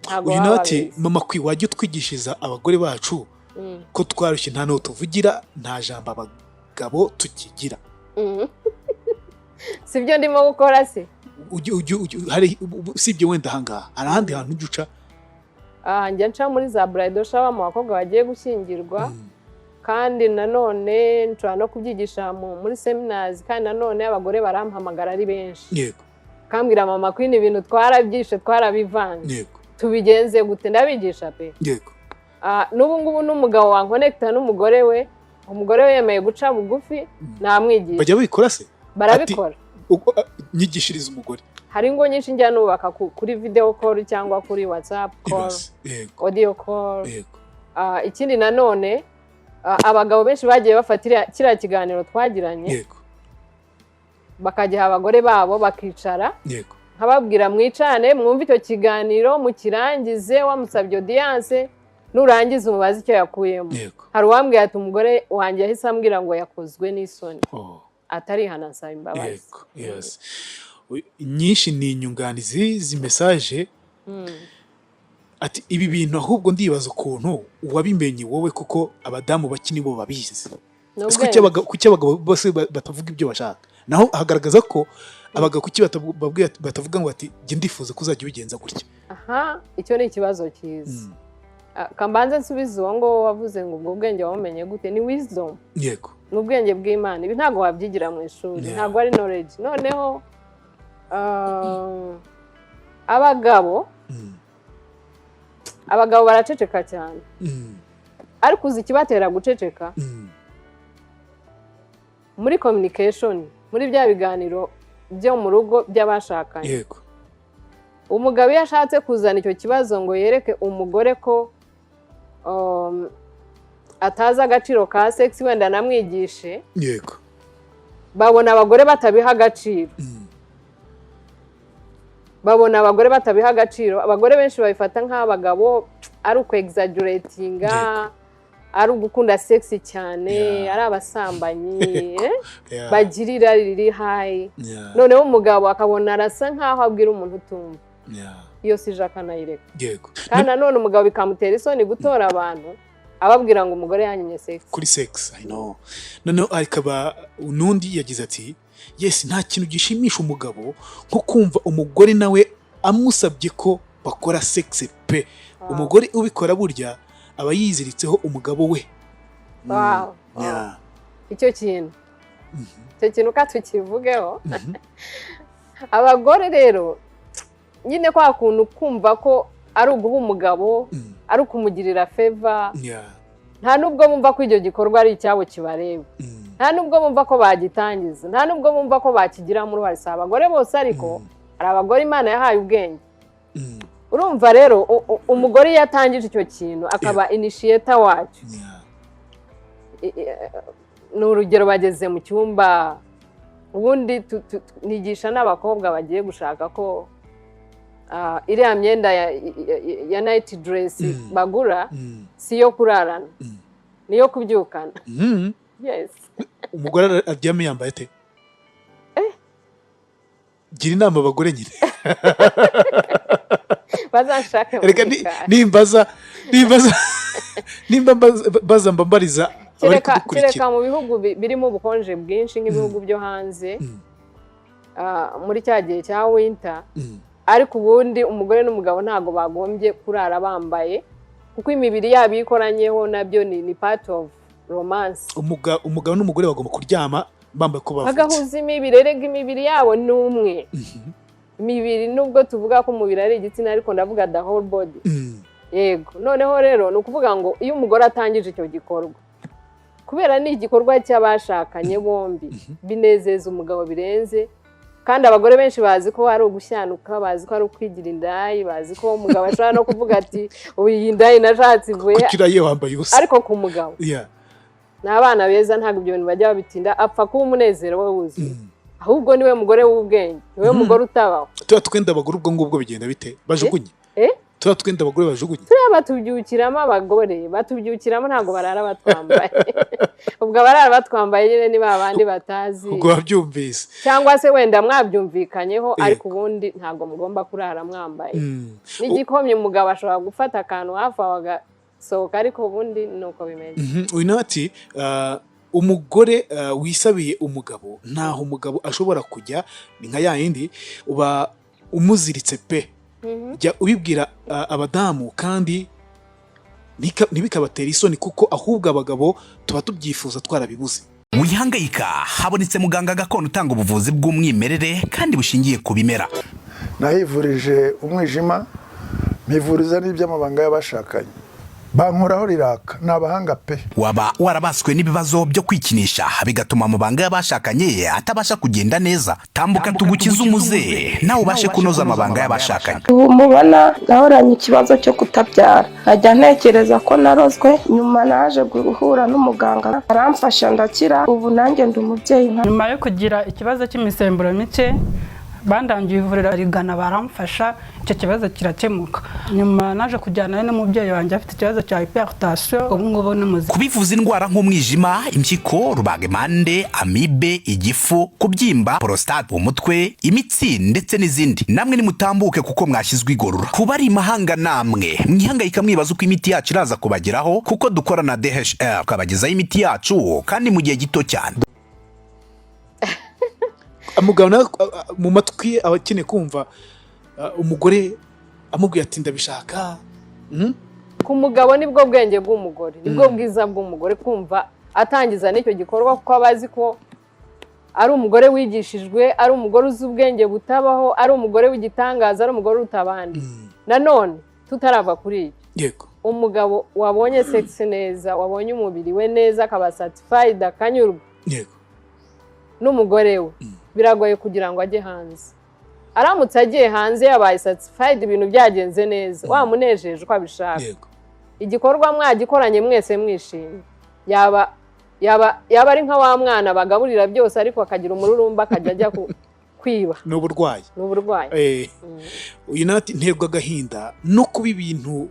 ntabwo Uyu baba nawe ati babizi. "Mama kwi, wajya utwigishiriza abagore bacu ko twarushye, nta n'uwo tuvugira, nta jambo abagabo tukigira." Si byo ndimo gukora se? Hari usibye wenda ahangaha, hari ahandi hantu ujya uca? Ah, njya nca muri za bridal shower, mu bakobwa bagiye gushyingirwa. Kandi nanone nshobora no kubyigisha muri seminars. Kandi nanone abagore barampamagara ari benshi, kambwira "Mama Queen, ibintu twarabyishe, twarabivanze, tubigenze gute?" Ndabigisha pe. Ah, n'ubu ngubu n'umugabo wanconnecta n'umugore we, umugore we yemeye guca bugufi, namwigisha. Bajya babikora se? Barabikora. Nyigishiriza umugore. Hari ingo nyinshi njya nubaka kuri video call cyangwa kuri WhatsApp call, Ibaze. Audio call. Ah, ikindi nanone Abagabo benshi bagiye bafata kiriya kiganiro twagiranye, bakagiha abagore babo bakicara, nkababwira: "Mwicane, mwumve icyo kiganiro, mukirangize. Wamusabye audience, nurangiza umubaze icyo yakuyemo." Hari uwambwiye ati: "Umugore wanjye yahise ambwira ngo yakozwe n'isoni, atarihana, nsaba imbabazi." Yego, yes. Nyinshi ni inyunganizi z'i message. Ati: "Ibi bintu ahubwo ndibaza ukuntu wabimenye wowe, kuko abadamu bake nibo babizi." Ni Ese ubwenge. Kuki abagabo bose batavuga ibyo bashaka? Naho hagaragaza ko abagabo, kuki batavuga ngo ati: "Jye ndifuza ko uzajya ubigenza gutya"? Aha, icyo ni ikibazo cyiza. Kambanze nsubize uwo nguwo wavuze ngo ubwo bwenge wabumenye gute. Ni wisdom, ni ubwenge bw'Imana. Ibi ntabwo wabyigira mu ishuri, ntabwo ari knowledge. Noneho abagabo, abagabo baraceceka cyane, ariko uzi ikibatera guceceka? Muri communication, muri bya biganiro byo mu rugo by'abashakanye, umugabo iyo ashatse kuzana icyo kibazo ngo yereke umugore ko atazi agaciro ka sex, wenda anamwigishe, babona abagore batabiha agaciro. Babona abagore batabiha agaciro. Abagore benshi babifata nk'abagabo ari uku exaggeratinga, ari ugukunda sex cyane, ari abasambanyi, bagira irari riri high. Noneho umugabo akabona arasa nk'aho abwira umuntu utumva, iyo sije akanayireka. Kandi nanone umugabo bikamutera isoni gutora abantu ababwira ngo umugore yanyimye sex. Kuri sex, I know. Noneho akaba n'undi yagize ati: "Yes, nta kintu gishimisha umugabo nko kumva umugore nawe amusabye ko bakora sex pe. Umugore ubikora burya aba yiziritseho umugabo we." Icyo kintu uka tukivugeho. Abagore rero nyine, kwa kuntu kumva ko ari uguha umugabo, ari ukumugirira favor, nta nubwo bumva ko icyo gikorwa ari icyabo kibareba, nta nubwo bumva ko bagitangiza, nta nubwo bumva ko bakigiramo uruhare. Si abagore bose, ariko hari abagore Imana yahaye ubwenge. Urumva rero, umugore iyo atangije icyo kintu, akaba initiator wacyo, ni urugero, bageze mu cyumba. Ubundi nigisha n'abakobwa bagiye gushaka ko iriya myenda ya night dress bagura si iyo kurarana, ni iyo kubyukana. Yes. Umugore aryamye yambaye ate? Gira inama abagore nyine. Bazanshake mu Reka gikari. Nimbaza nimba mbaza, mba mbariza abari Kereka kudukurikira. Kereka mu bihugu birimo ubukonje bwinshi, nk'ibihugu byo hanze, muri cya gihe cya winter. Ariko ubundi umugore n'umugabo ntabwo bagombye kurara bambaye, kuko imibiri yabo iyo ikoranyeho nabyo ni part of romance. Umugabo n'umugore bagomba kuryama bambaye uko bavutse. Bagahuza imibiri. Erega imibiri yabo ni umwe. Imibiri, nubwo tuvuga ko umubiri ari igitsina, ariko ndavuga the whole body. Yego. Noneho rero ni ukuvuga ngo iyo umugore atangije icyo gikorwa, kubera ni igikorwa cy'abashakanye bombi, binezeza umugabo birenze. Kandi abagore benshi bazi ko ari ugushyanuka, bazi ko ari ukwigira indayi, bazi ko umugabo ashobora no kuvuga ati: "Ubu iyi ndayi nashatse ivuye?" Kuki uraye wambaye ubusa? Ariko ku mugabo, ni abana beza, ntabwo ibyo bintu bajya babitinda, apfa kuba umunezero we wuzuye. Ahubwo niwe mugore w'ubwenge, niwe mugore utabaho. Tuba twenda abagore, ubwo ngubwo bigenda bite? Bajugunye? Eh? Tuba twenda abagore bajugunye? Turiya batubyukiramo, abagore batubyukiramo, ntabwo barara batwambaye. Ubwo abarara batwambaye nyine ni ba bandi batazi. Ubwo wabyumvise. Cyangwa se wenda mwabyumvikanyeho, ariko ubundi ntabwo mugomba kurara mwambaye. N'igikomye umugabo ashobora gufata akantu hafi aho agasohoka, ariko ubundi ni uko bimeze. Uyu nawe ati: "Umugore wisabiye umugabo, ntaho umugabo ashobora kujya, ni nka ya yindi uba umuziritse pe. Jya ubibwira abadamu kandi ntibikabatere isoni, kuko ahubwo abagabo tuba tubyifuza twarabibuze." Wihangayika, habonetse muganga gakondo utanga ubuvuzi bw'umwimerere kandi bushingiye ku bimera. Nahivurije umwijima, mpivuriza n'iby'amabanga y'abashakanye. Bankoraho riraka, ni abahanga pe. Waba warabaswe n'ibibazo byo kwikinisha, bigatuma amabanga y'abashakanye atabasha kugenda neza? Tambuka tugukize umuze, nawe ubashe kunoza amabanga y'abashakanye. Ubu mubona nahoranye ikibazo cyo kutabyara, nkajya ntekereza ko narozwe. Nyuma naje guhura n'umuganga, aramfasha ndakira. Ubu nanjye ndi umubyeyi nka Nyuma yo kugira ikibazo cy'imisemburo mike, bandangiye ivuriro rigana, baramfasha, icyo kibazo kirakemuka. Nyuma naje kujyana n'umubyeyi wanjye afite ikibazo cya hypertension, ubu ngubu ni muzima. Kubivuza indwara nk'umwijima, impyiko, rubagimpande, amibe, igifu, kubyimba, prostate, umutwe, imitsi ndetse n'izindi, namwe nimutambuke kuko mwashyizwe igorora. Kuba ari imahanga, namwe mwihangayika mwibaza uko imiti yacu iraza kubageraho, kuko dukora na DHL tukabagezaho imiti yacu kandi mu gihe gito cyane. Umugabo nawe mu matwi ye aba akeneye kumva umugore amubwira ati: "Ndabishaka." Ku mugabo nibwo bwenge bw'umugore, nibwo bwiza bw'umugore, kumva atangiza n'icyo gikorwa, kuko aba azi ko ari umugore wigishijwe, ari umugore uzi ubwenge butabaho, ari umugore w'igitangaza, ari umugore uruta abandi. Nanone tutarava kuri ibyo, umugabo wabonye sex neza, wabonye umubiri we neza, akaba satisfied, akanyurwa n'umugore we, biragoye kugira ngo ajye hanze. Aramutse agiye hanze yabaye satisfied, ibintu byagenze neza, wamunejeje uko abishaka, igikorwa mwagikoranye mwese mwishimye, yaba ari nka wa mwana bagaburira byose, ariko akagira umururumba, akajya ajya kwiba. Ni uburwayi. Ni uburwayi. Uyu nawe ati: "Nterwa agahinda no kuba ibintu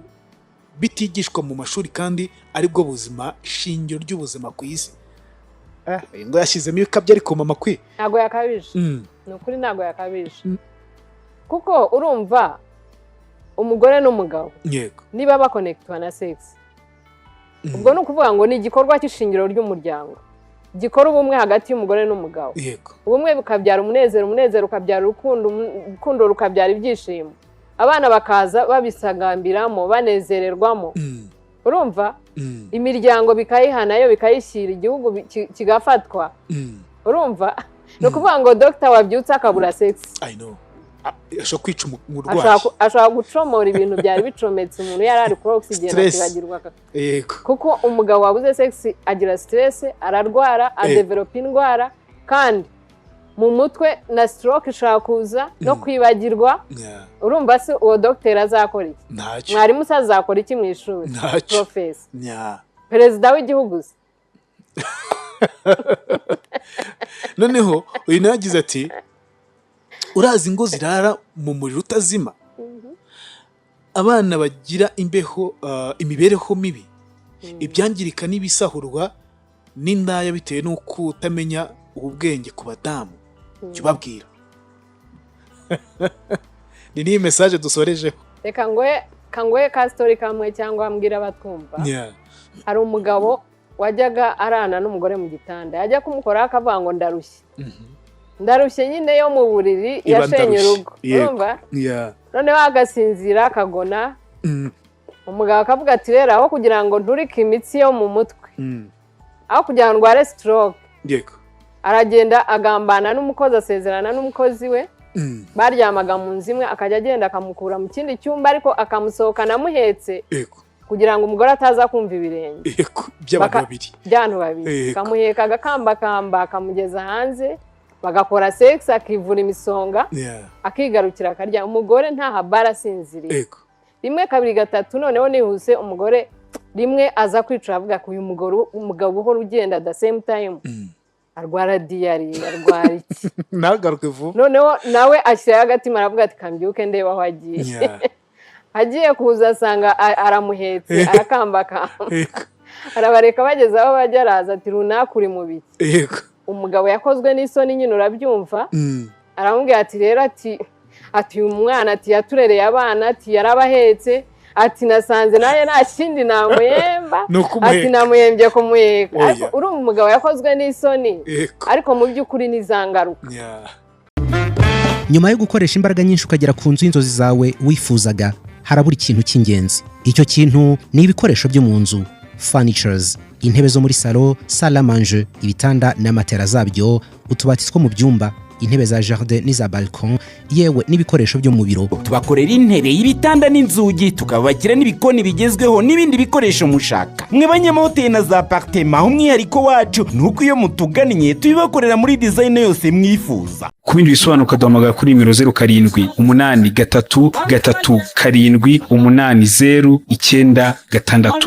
bitigishwa mu mashuri kandi aribwo buzima shingiro ry'ubuzima ku isi." Uyu ngo yashyizemo ibikabyo, ariko mama kwi Ntabwo yakabije. Ni ukuri, ntabwo yakabije, kuko urumva umugore n'umugabo niba bakonekitwa na sex, ubwo ni ukuvuga ngo ni igikorwa cy'ishingiro ry'umuryango, gikora ubumwe hagati y'umugore n'umugabo. Ubumwe bukabyara umunezero, umunezero ukabyara urukundo, urukundo rukabyara ibyishimo, abana bakaza babisagambiramo, banezererwamo. Urumva, imiryango bikayiha nayo bikayishyira, igihugu kigafatwa. Urumva, ni ukuvuga ngo dogita wabyutse akabura sex, I know. Ashobora kwica umurwayi. Ashobora gucomora ibintu byari bicometse, umuntu yari ari kuri oxygen, Stress. akibagirwa kuko umugabo wabuze sex agira stress, ararwara, adevelopa indwara, kandi mu mutwe na stroke ishobora kuza, no kwibagirwa. Urumva se uwo dogiteri azakora iki? Ntacyo. Mwarimu se azakora iki mu ishuri? Ntacyo. Professor, perezida w'igihugu se? Noneho uyu nawe yagize ati: "Urazi ingo zirara mu muriro utazima, abana bagira imbeho, imibereho mibi, ibyangirika n'ibisahurwa n'indaya bitewe n'uko utamenya ubu bwenge ku badamu, jya ubabwira." Ni n'iyi message dusorejeho. Reka ngoye kangoye ka story kamwe cyangwa mbwira abatwumva. Hari umugabo wajyaga arana n'umugore mu gitanda, yajya kumukoraho akavuga ngo: "Ndarushye, ndarushye." Nyine yo mu buriri Iba yashenye ndarushye. urugo. Urumva, noneho agasinzira akagona. Umugabo akavuga ati: "Rero aho kugira ngo nturike imitsi yo mu mutwe, aho kugira ngo ndware stroke." Aragenda agambana n'umukozi, asezerana n'umukozi we. Baryamaga mu nzu imwe, akajya agenda akamukura mu kindi cyumba, ariko akamusohokana amuhetse kugira ngo umugore ataza kumva ibirenge By'abantu babiri. By'abantu babiri. Akamuheka, agakambakamba, akamugeza hanze, bagakora sex, akivura imisonga, akigarukira akarya. Umugore ntahabara, asinziriye. Rimwe, kabiri, gatatu. Noneho nihuse, umugore rimwe aza kwicara avuga ko uyu mugore, umugabo uhora ugenda at the same time, arwara diyari, arwara iki? Ntagaruke vuba. Noneho nawe ashyiraho agatima, aravuga ati: "Kambyuke ndebe aho agiye." Agiye kuza asanga aramuhetse, arakambakamba. Arabareka bageze aho bajya, araza ati: "Runaka, uri mu biki?" Umugabo yakozwe n'isoni nyine, urabyumva. Aramubwira ati: "Rero," ati "uyu mwana," ati "yaturereye abana," ati "yarabahetse," ati "nasanze nawe nta kindi namuhemba," Ni ukumuheka. ati "namuhembye kumuheka." Oya. Ariko urumva umugabo yakozwe n'isoni. Ariko mu by'ukuri ni za ngaruka. Nyuma yo gukoresha imbaraga nyinshi ukagera ku nzu y'inzozi zawe wifuzaga, harabura ikintu cy'ingenzi. Icyo kintu ni ibikoresho byo mu nzu, furnitures: intebe zo muri salo, salle à manger, ibitanda na matera zabyo, utubati two mu byumba. Intebe za jardin n'iza balcon, yewe n'ibikoresho byo mu biro. Tubakorera intebe, ibitanda n'inzugi, tukabagira n'ibikoni bigezweho n'ibindi bikoresho mushaka. Mwe banyamahoteli na za apartema, umwihariko wacu ni uko iyo mutugannye tubibakorera muri design yose mwifuza. Ku bindi bisobanuro ukaduhamagara kuri nimero 0783 37 80 96.